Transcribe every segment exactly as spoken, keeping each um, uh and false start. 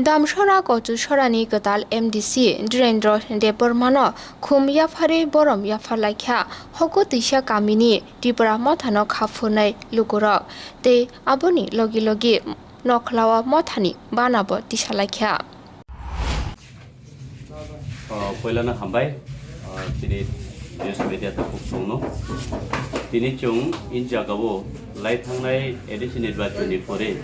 Damsora Kochusorani kwtal M D C Dhirendra Debbarmano khum yapharwi borom yapharlaikha. Hoko twisa kamini Tipra Mothano khaphurnai lukurok tei aboni logi logi nokhlao mothani banabo tisalaikha. O, poilano hambai, o, tini news media takhuk songno. Tini chwng in jagao lai thangnai A D C nirbachonni pore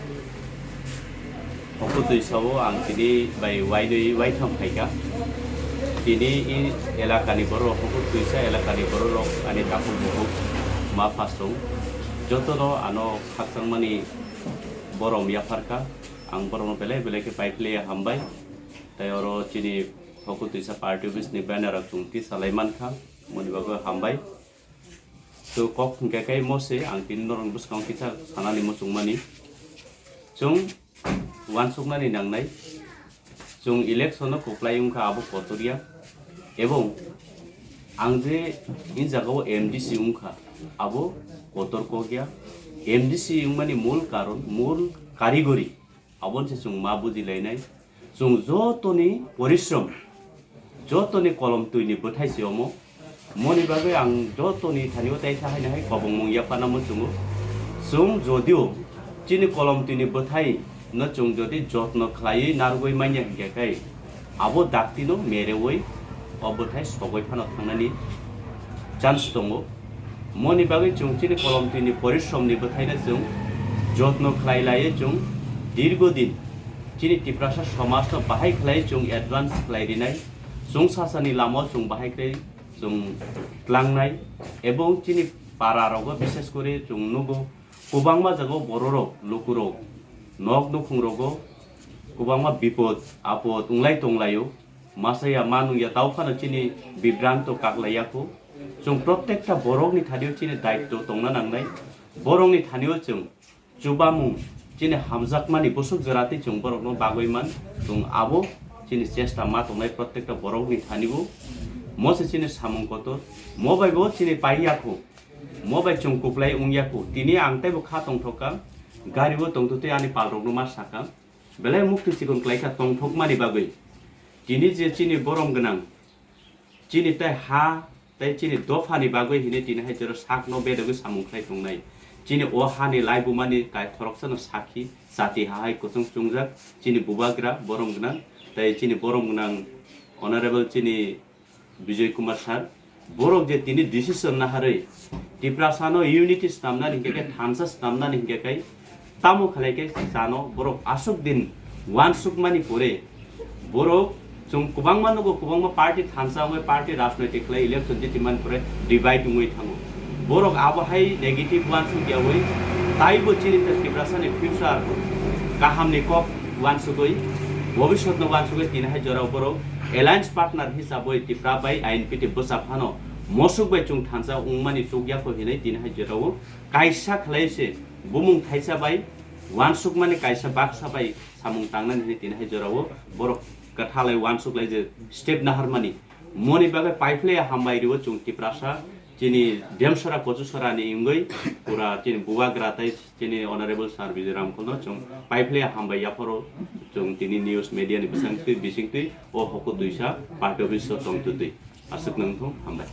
hokutwi sao ang tini bai wainwi waitham phaikha. Tini in elakani borok hokutwisa elakani borok rok ani takhuk bukhuk ma phasong jotono ano khakchangmani borom yapharkha. Ang borokno belai belai khe paiphlaiya hambai. Tei oro chini hokutwisa party office ni banner rok chwng tisalai mankha, moni bagwi hambai. To kok hwnkhe khe mo se ang tini norokni bwskango kisa sanani muchungmani. Chwng uansuknani nangnai, chwng election o kwplai wngkha abo kotor ya, ebong ang je in jagao M D C wngkha abo kotor kok ya. M D C wngmani mul karon, mul karigori, aboni se chwng ma bujilainai. Chwng jotoni porishrom, jotoni kolom twini bwthai se omo. Moni bagwi ang jotoni thanio teisa haino hai kobongmung yapharna muchungo. Chwng jodio chini kolom twini bwthai no chwng jodi jotno khlaiwi narwgwi manya hinkhe khe, abo daktino merewi o bwthai sogwi phano thangnani chance tongo. Moni bagwi chwng chini kolom twini porishrom ni bwthaino chwng jotno khlai laiwi chwng dirgo din chini Tiprasa somajno bahai khlai chwng advance khlai rinai, chwng sasani lamao chwng bahai khlai chwng tlangnai, ebong chini para rogo bishes kori chwng nugo kwbangma jagao bororok lukurok nok nukhung rogo kwbangma bipod apod wnglai tonglaio. Masa ya ma nung ya tau phano chini bibranto kaklai ya kho. Chwng protekta borokni thanio chini daitto tongna nangnai. Borokni thanio chwng chubamung chini hamjakmani bwswk jora tei chwng borokno bagwi man. Chwng abo chini chesta ma tongnai protekta borokni thanio. Mo se chini samung kotor. Mo bai bo chini pai ya kho. Mo bai chwng kwplai wng ya kho. Tini ang teibo kha tongthok kha. Gari o tongtwtwi ani palrokno ma sa kha. Belai muktwi chikon kwlai kha tongthokmani bagwi. Tini je chini borom gwnang, chini tei ha tei chini dophani bagwi hinwi tini hai jora sakno bedagwi samung khlai tongnai. Chini o hani laibumani kai khoroksano sakhi chati ha hai kwchwng chwngjak chini bubagra borom gwnang tei chini borom gwnang honorable chini Bijoy Kumar Sir, borok je tini decision naharwi Tiprasano unity snamnani hinkhe khe thansa snamnani hinkhe khe tamo khlai khe chano borok aswk din uansukmani pore borok chwng kwbangma nugo, kwbangma party thansa wngwi party rajnoitik khlai election jitimani pore divide wngwi thango. Borok abo hai negative uansuk yawi taibo chini Tiprasani future kahamni kok uansugwi bobiswtno uansugwi tini hai jorao borok alliance partner hisabwi Tipra bai I N P T bwsa phano mosuk bai chwng thansa wngmani chukya kho hinwi tini hai jorao kaisa khlai se bumung thaisa bai uansukmani kaisa baksa bai samung tangnani hinwi tini hai jorao borok kwthalai uansuk lai je step naharmani moni bagwi paiphlaiya hambai rio chwng Tiprasa chini Demsora Kochusorani wngwi pura chini bubagra tei chini honorable sir Bijoy Ramkholno chwng paiphlaiya hambai yapharo chwng tini news media ni bwsangtwi bisingtwi o hoko twisa party office o tongtwtwi aswk nangthung hambai.